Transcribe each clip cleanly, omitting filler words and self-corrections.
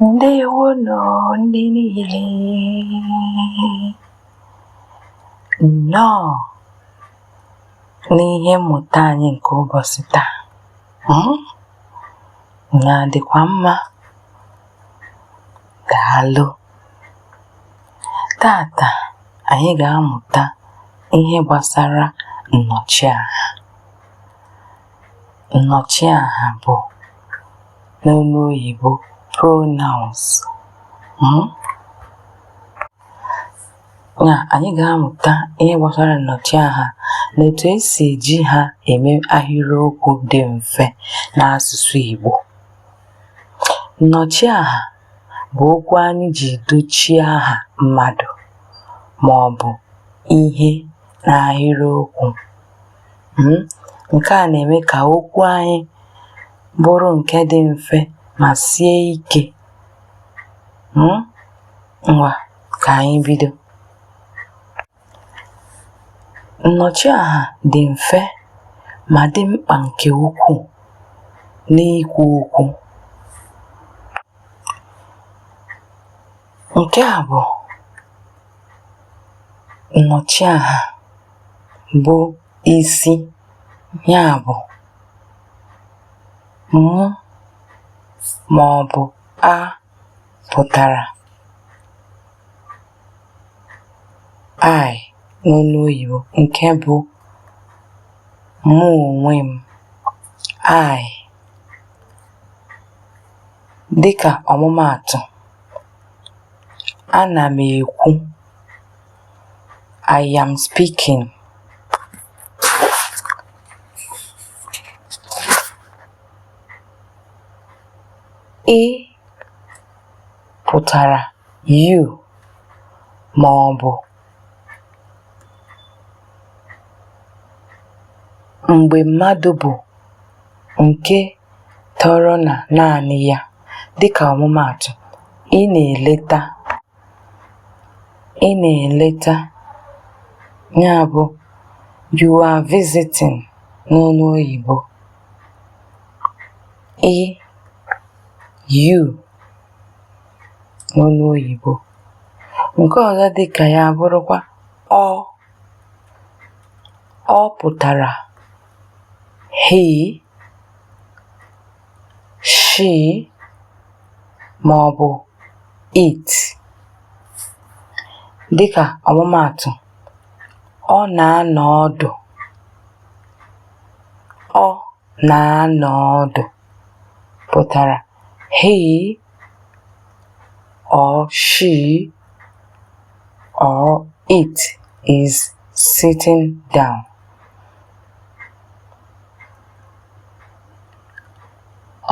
Ndewonụ ndị niile. Nnọọ n'ihe mmụta anyị nke ụbọchị taa. Unu adịkwa mma? Daalụ. Tata anyị ga-amụta ihe gbasara nnọchiaha. Nnọchiaha bụ n'olu oyibo pronouns. Ya, anyị ga-amụta ihe gbasara nnọchiaha na etu esi eji ha eme ahịrịokwu dị mfe n'asụsụ Igbo. Nnọchiaha bụ okwu anyị ji dochie aha mmadụ ma ọ bụ ihe n'ahịrịokwu. Nke a na-eme ka okwu anyị bụrụ nke dị mfe ma sie ike. Ngwa, ka anyị bido. Nnọchiaha dị mfe ma dị mkpa nke ukwuu n'ikwu okwu. Nke a bụ nnọchiaha bụ isi, ya bụ mụ ma ọ bụ a pụtara I n'olu oyibo nke bụ mụ onwe m, I. Dịka ọmụmaatụ, ana m ekwu, I am speaking. Ị pụtara you ma ọ bụ mgbe mmadụ bụ nke tọrọ na naanị ya, dịka ọmụmaatụ, ị na-eleta, ị na-eleta, ya bụ you are visiting n'olu oyibo. Ị, you n'olu oyibo. Nke ọzọ dị ka ya bụrụkwa ọ. Ọ pụtara he, she, ma ọ bụ it. Dịka ọmụmaatụ, ọ na-anọ ọdụ. Ọ na-anọ ọdụ pụtara he or she or it is sitting down.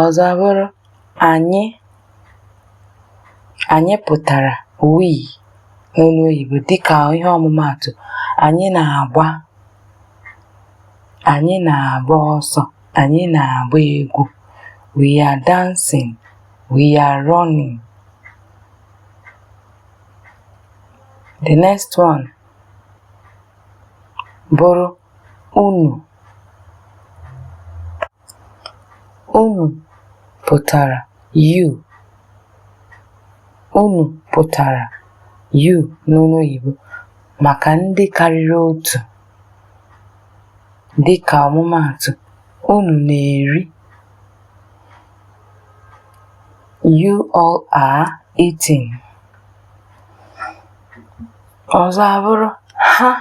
Ọzọ abụrụ anyị. Anyị pụtara we n'olu oyibo dịka ihe ọmụmaatụ, anyị na-agba, anyị na-agba ọsọ, anyị na-agba egwu. We are dancing, we are running. The next one bụrụ unu. Unu pụtara you. Unu pụtara you n'olu oyibo maka ndị karịrị otu. Dịka ọmụmaatụ, unu na-eri. You all are eating. Ọzọ abụrụ ha.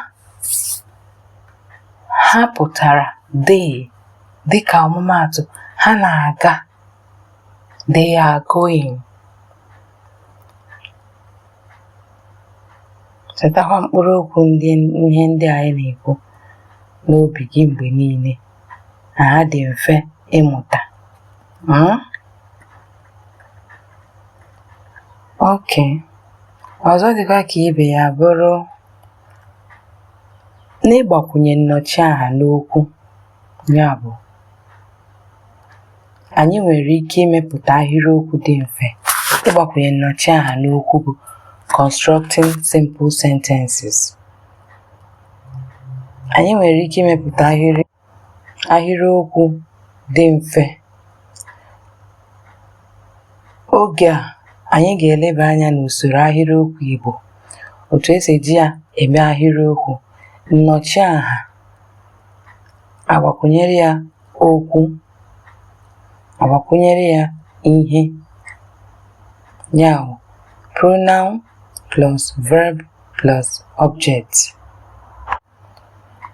Ha pụtara they. Dịka ọmụmaatụ, ha na-aga. They are going. Chetakwa mkpụrụ okwu ndị ihe ndị anyị na-ekwu n'obi gị mgbe niile na ha dị mfe ịmụta. Okay. Ọzọ dịkwa ka ibe ya bụrụ n'ịgbakwunye nnọchiaha n'okwu, ya bụ anyị nwere ike imepụta ahịrịokwu dị mfe. Ịgbakwunye nnọchiaha n'okwu bụ constructing simple sentences. Anyị nwere ike imepụta ahịrịokwu dị mfe. Oge a Anyị ga-eleba anya n'usoro ahịrịokwu Igbo, otu esi eji ya eme ahịrịokwu, nnọchiaha, agbakwunyere ya okwu, agbakwunyere ya ihe, ya bụ pronoun plus verb plus object.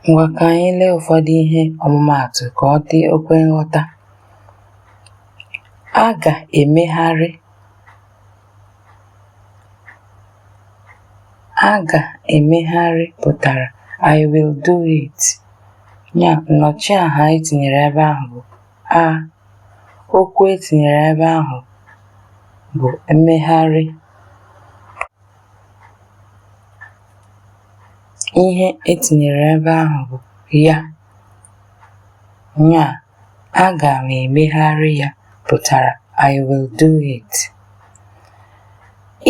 Ngwa ka anyị lee ụfọdụ ihe ọmụmaatụ ka ọ dị okwe nghọta. A ga-emegharị. A ga-emegharị pụtara I will do it. Ya nnọchiaha e tinyere ebe ahụ bụ a. Okwu e tinyere ebe ahụ bụ mmegharị. Ihe e tinyere ebe ahụ bụ ya. Nya, aga m emegharị ya pụtara I will do it.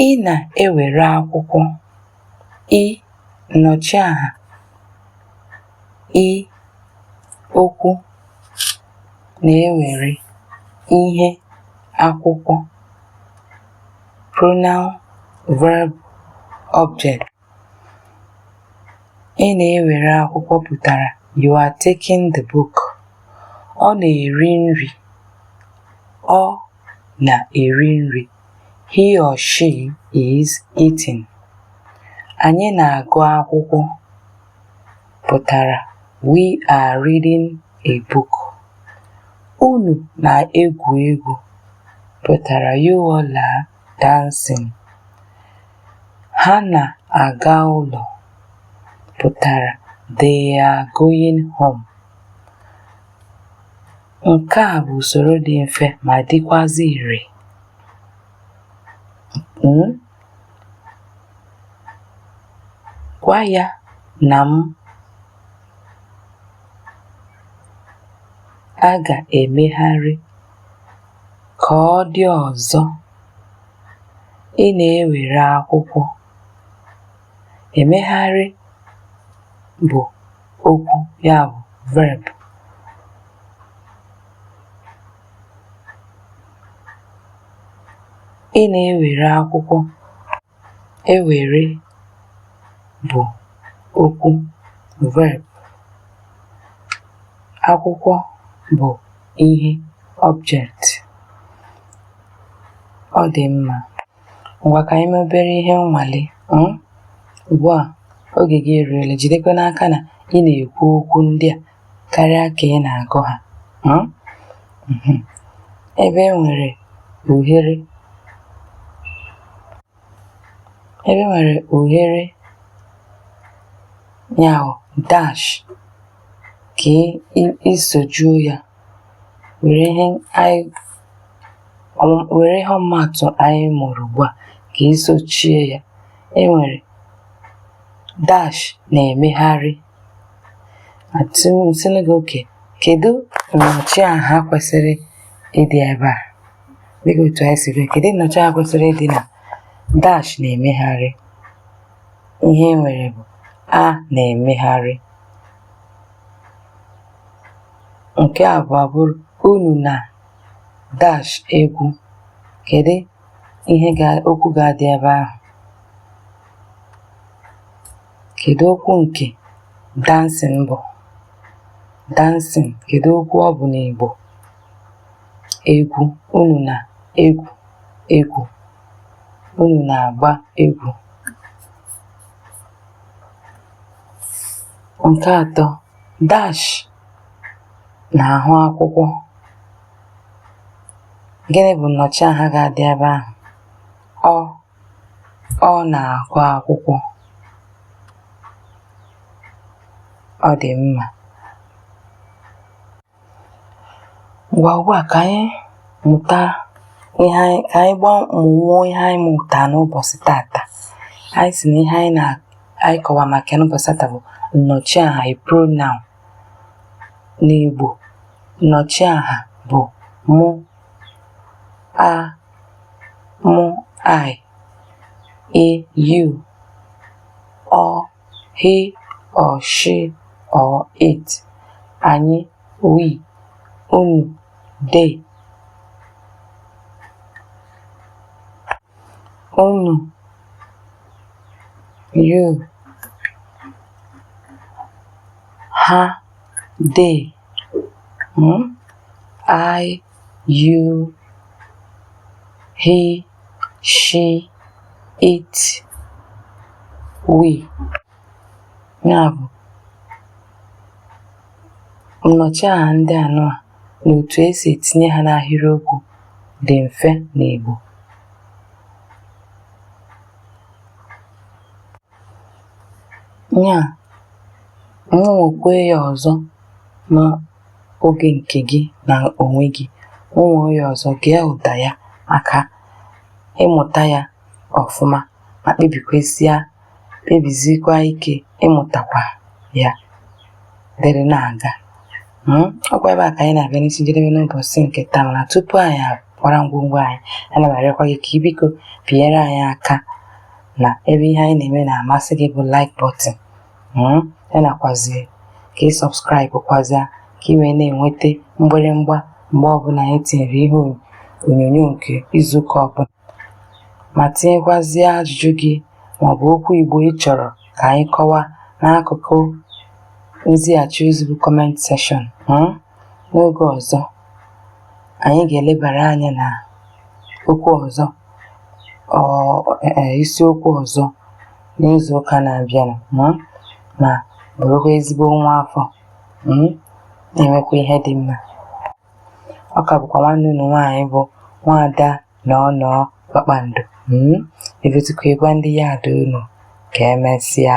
Ị na-ewere akwụkwọ. Ị nnọchiaha ị okwu na-ewere ihe akwụkwọ pronoun verb object. Ị na-ewere akwụkwọ pụtara you are taking the book. Ọ na-eri nri. Ọ na-eri nri. He or she is eating. Anyị na-agụ akwụkwọ pụtara we are reading a book. Unu na-egwu egwu pụtara you all are dancing. Ha na-aga ụlọ pụtara they are going home. Nke a bụ usoro dị mfe ma dịkwazị ire. Gwa ya na m a ga-emegharị ka ọ dị ọzọ. Ị na-ewere akwụkwọ. Emegharị bụ okwu ya bụ verb. Ị na-ewere akwụkwọ. Ewere bụ okwu verb. Akwụkwọ bụ ihe object. Ọ dị mma. Ngwa ka anyị mee obere ihe nnwale. Ugbu a, oge gị eruola. Jidekwa n'aka na ị na-ekwu okwu ndị a karịa ka ị na-agụ ha. Ebe e nwere ohere ebe e nwere ohere ya bụ dash ka ị sojuo ya were ihe anyị were ihe ọmụmaatụ anyị mụrụ ugbu a ka ị sochie ya. E nwere dash na-emegharị. Atụsịnụ gị okay, kedu nnọchiaha kwesịrị ịdị ebe a? Dịka otu anyị si gụọ, kedu nnọchiaha kwesịrị ịdị na dash na-emegharị? Ihe e nwere bụ a na-emegharị. Nke abụọ bụrụ unu na dash egwu. Kedu ihe ga okwu ga-adị ebe ahụ? Kedu okwu nke dancing bụ? Dancing, kedu okwu ọ bụ n'Igbo? Egwu. Unu na-egwu egwu. Unu na-agba egwu. Nke atọ, dash na-ahụ akwụkwọ. Gịnị bụ nnọchiaha ga-adị ebe ahụ? Ọ ọ na-agụ akwụkwọ. Ọ dị mma. Ngwa ugbu a ka anyị mụta ihe anyị ka anyị mụwuo ihe anyị mụta n'ụbọchị tata. Anyị sị na ihe anyị na anyị kọwa maka ya n'ụbọchị tata bụ nnọchiaha a pronoun. N'Igbo, nnọchiaha bụ mụ, a, mụ I, ị you, ọ he or she or it, anyị we, unu they. Unu, you, ha, they, I, you, he, she, it, we. Ya bụ nnọchiaha ndị anọ a na otu esi etinye ha n'ahịrịokwu dị mfe n'Igbo. Ya mụnwokwe ya ọzọ n'oge nke gị na onwe gị, mụnwo ya ọzọ, gee ụda ya maka ịmụta ya ọfụma ma kpebizikwa ike ịmụtakwa ya dịrị na-aga. Ọkwa ebe a ka anyị na-abịa n'isi njedebe n'ụbọchị nke taa, mana tupu anyị akwara ngwongwo anyị, ana m arịọkwa gị ka ị biko pịnyere anyị aka na ebe ihe anyị na-eme na-amasị gị bụ like button, ya nakwazi ka ị subscribe kwazịa ka ị wee na-enweta mgbịrịmgba mgbe ọbụla anyị tinyere ihe onyonyo nke izuụka ọbụla, ma tinyekwazie ajụjụ gị maọbụ okwu Igbo ị chọrọ ka anyị kọwaa n'akụkụ nzighachi ozi bụ comment section. N'oge ọzọ anyị ga-elebara anya na okwu ọzọ, isiokwu ọzọ n'izu ụka na-abịanụ, ma bụrụkwa ezigbo nwa afọ, na-emekwa ihe dị mma. Ọ ka bụkwa nwanne unu nwaanyị bụ Nwaada Nọọ Kpakpando. Ebetukwa gwa ndị ya ada unu ka emesịa.